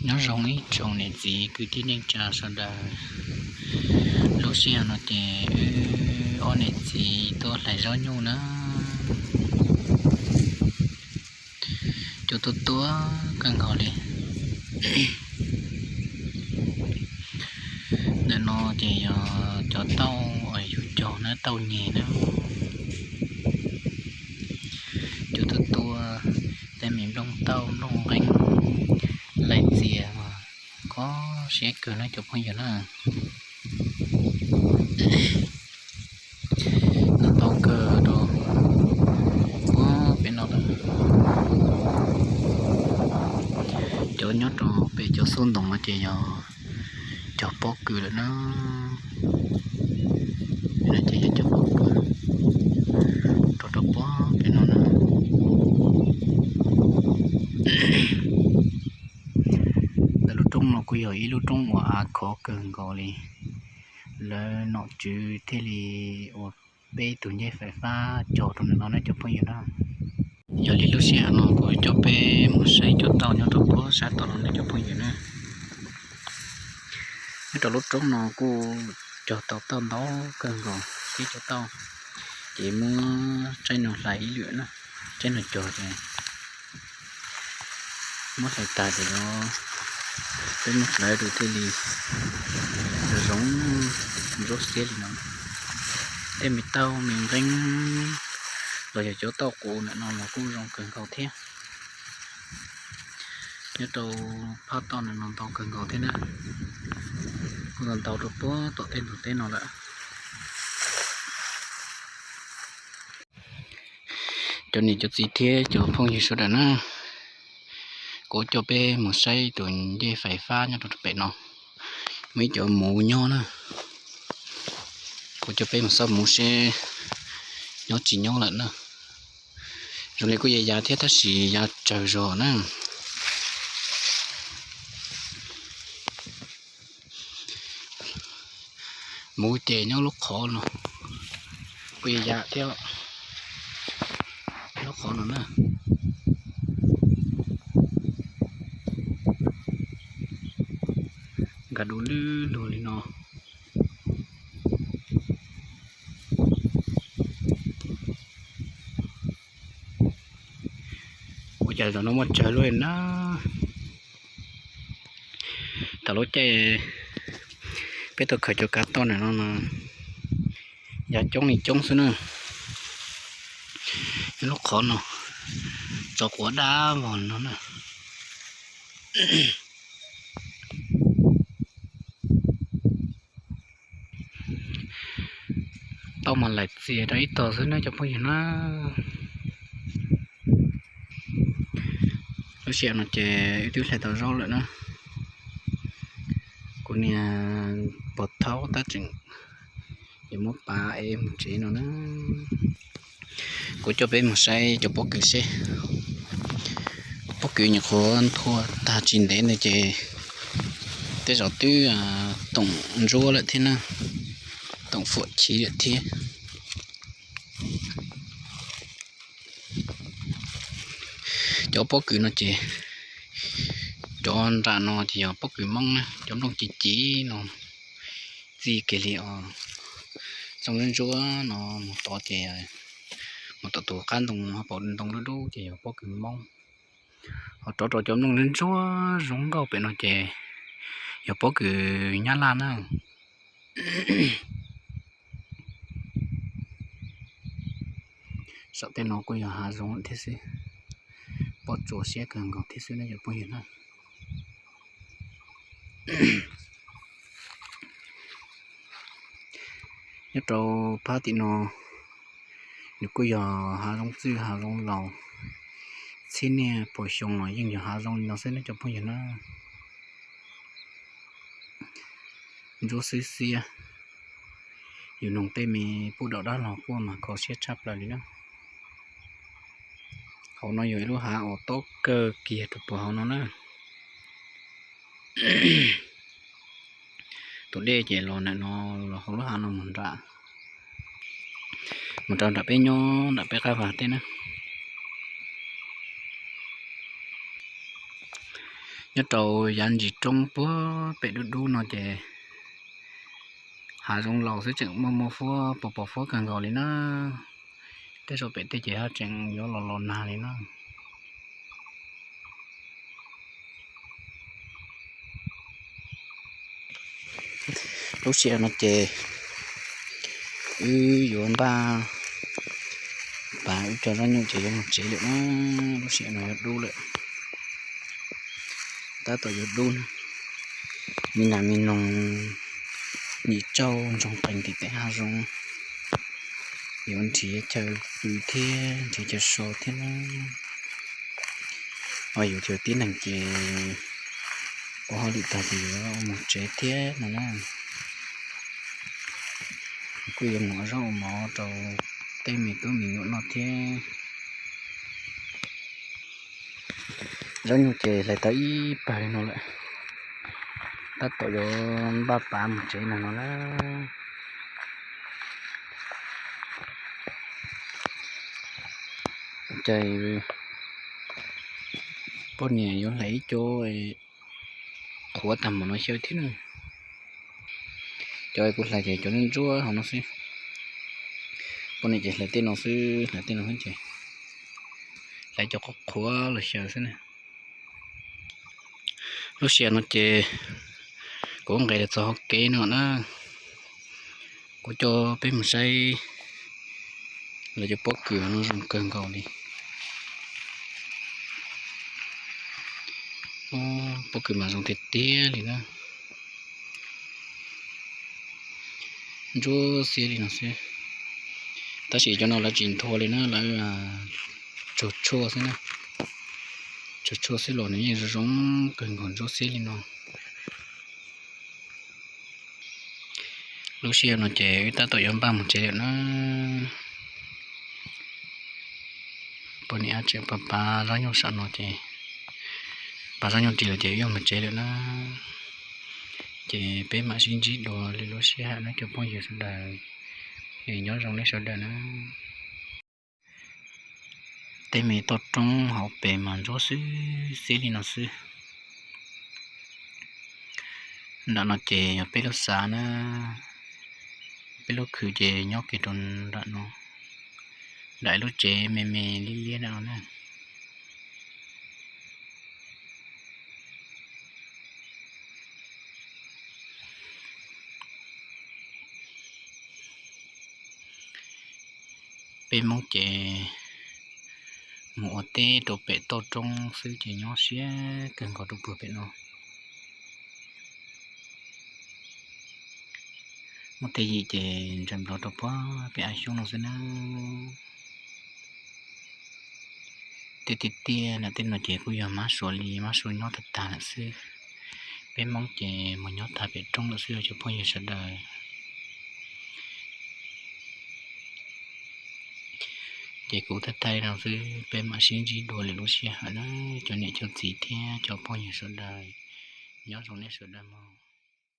Nyob zoo ib tsoom niam txiv kwv tij neej tsa sawv daws. Lub sij hawm no ces wb ob niam txiv tuaj hlais zaub nyuj na. Cua tuab tuab kawg nkaus li. Ntawm no ces yog cov tauj uas yus cog na, tauj nyeg na. Cua tuab tuab, tej me nplooj tauj nplooj nqeeb laij txias mas kho siab kawg na cov phooj ywg na. Ntau kawg rau puag pem no lawm. Cov nyob rau pem cov xub ntoos no ces yog cov pob kws lawm na. Ces yog cov pob kws rau rau puag pem no na. Ntawm lub roob no kuj yog ib lub roob uas av khov kawg nkaus li. Lawv nom tswv thiaj li ua peb tus ncej fais fab cog rau ntawm no na cov phooj ywg na. Yog li lub sij hawm no kuv coj peb mus saib cov tauj nyob rau puag sab tod no na cov phooj ywg na. Nyob rau lub roob no kuj cog tau tauj ntau kawg nkaus thiab cov tauj, ces muab tsaib no hlais ib lwm na, tsaib no cog ces muab hlais tas ces peb muab hlawv rau thiaj li zoo ntsuab xiab li no. Tej me tauj me nqeeb los yog cov tauj qus ntawm no los kuj zoo kawg nkaus thiab. Nyob rau phab toj ntawm no ntau kawg nkaus thiab na, kuj ntau ntau rau puag tom tej ntug teb no lawm. Cov niam cov txiv thiab cov phooj ywg sawv daws na, kuv coj peb mus saib tus ncej fais fab nyob rau pem no, muaj ib cov muv nyob na. Kuv coj peb mus xauj muv seb nyob tsis nyob lawm na. Zoo li kuj ya ya thiab tab sis ya tsawg zog na. Muv ces nyob lub qhov no, kuj ya ya thiab, lub qhov no na. Nkag du lug li no. Ua cas zaum no muaj tsawg lub na. Thaum lub caij peb tuaj khaws cov kav toj ntawm no mas ya coob li coob xwb na. Lub qhov no tso quav dab vog no na. Tauj mas laim txias rau ib tog xwb na cov phooj ywg na. Lub sij hawm no ces wb twb hlais tau zaub lawm na. Kuv niag pog thaub tab tseem yuav muab pav es mus tsev no na. Kuv coj peb mus saib cov pob kws seb. Pob kws nyuam qhuav nthua tag tsis ntev ntawd ces tej zaum twb toom ntsuab lawm thiab na, toom fuam chiv lawm thiab. Cov pob kws no ces, cov nram no ces yog pob kws Hmoob na, cov nplooj ci ci no txi kiag li os. Txooj ntsuab ntsuab no mus tod ces, mus tom tus qab ntoo ho pom ntoo dub dub ces yog pob kws Hmoob. Ho rov rau cov nplooj ntsuab ntsuab zoo nkauj pem no ces yog pob kws Nyab Laj na. Saum tej no kuj yog hav zoov lawm thiab xwb, pob tsuas siab kawg nkaus thiab xwb na cov phooj ywg na. Nyob rau phab tim no, nws kuj yog hav zoov txwj hav zoov laus, txhiab niaj pua xyoo los yeej yog hav zoov li no xwb na cov phooj ywg na. Ntsuab xwb xiab, yus noog tej me pub dam dab los quaj mas kho siab tshaj plaws li na. Hauv no yog ib lub hav uas tob kawg kiag rau puag hauv no na. Tus dej ces los ntawm no, los hauv lub hav no mus nram, mus rau nram peb nyob nram peb qab vag tej na. Nyob rau yav ntsis roob puag pem dub dub no ces hav zoov laus xwb tseem muaj muaj fuab pos pos fuab kawg nkaus li na. Tej zaum pem tej ces haj tseem yuav los los nag li na. Lub sij hawm no ces wb yuav npaj pav wb cov zaub nyuj ces yuav mus tsev lawm na. Lub sij hawm no yuav dub lawm, tab tom yuav dub na. Me nas me noog, nyim tsauj ntsoog qees tim tej hav zoov, yuav nrhiav chaw pw thiab nrhiav chaw so thiab na. Ho yus cov tib neeg ces ua hauj lwm tag ces yuav mus tsev thiab no na. Kuj yuav mus ua zaub ua mov rau tej me tub me nyuam noj thiab. Zaub nyuj ces hlais tau ib pawg li no lawm, tab tom yuav npaj pav mus tsev no no lawm. Ces poj niam yuav hlais ib co qhuav tag npaum no xyaw thiab na. Cov kuv hlais ces cov ntsuab ntsuab hauv no xwb. Poj niam ces hlais tej no xwb, hlais tej no xwb ces hlais cov qhuav qhuav los xyaw xwb na. Lub sij hawm no ces kuv nqes los txog hauv kev no na, kuv coj peb mus saib lawv cov pob kws no zoo kawg nkaus li. Pob kws mas zoo tiag tiag li na. Ntsuab xiab li no xwb, tab sis cov no lawv tsis nthua li na, lawv tsuag tshuaj xwb na. Tsuag tshuaj xwb los nws yeej zoo zoo kawg nkaus ntsuab xiab li no. Lub sij hawm no ces wb tab tom yuav npaj mus tsev lawm na. Poj niam tseem pav pav zaub nyuj saum no ces pav zaub nyuj ris lawm ces wb yuav mus tsev lawm na. Ces peb mam sib ntsib dua li lub sij hawm na cov phooj ywg sawv daws. Nyob zoo nej sawv daws na. Tej me toj roob hauv pes mas ntsuab xwb xiab li no xwb. Nram no ces yog peb lub xav na, peb lub khw ces nyob kiag rau nram no, nram lub tsev me me liab liab no na. Peb Hmoob ces mus ua teb rau pem toj roob xwb ces nyob siab kawg nkaus rau puag pem no. Muaj tej yim ces ntsaws nplov rau puag pem av xyoob no xwb na. Tej tiaj tiaj nram tej no ces kuj yog mab sua li mab sua nyob tag tag lawm xwb. Peb Hmoob ces mus nyob tag pem roob lawm xwb cov phooj ywg sawv daws. Ces kuv thaij thaij no xwb, peb mam sib ntsib dua lwm lub sij hawm na, cov niam cov txiv thiab cov phooj ywg sawv daws. Nyob zoo nej sawv daws mog.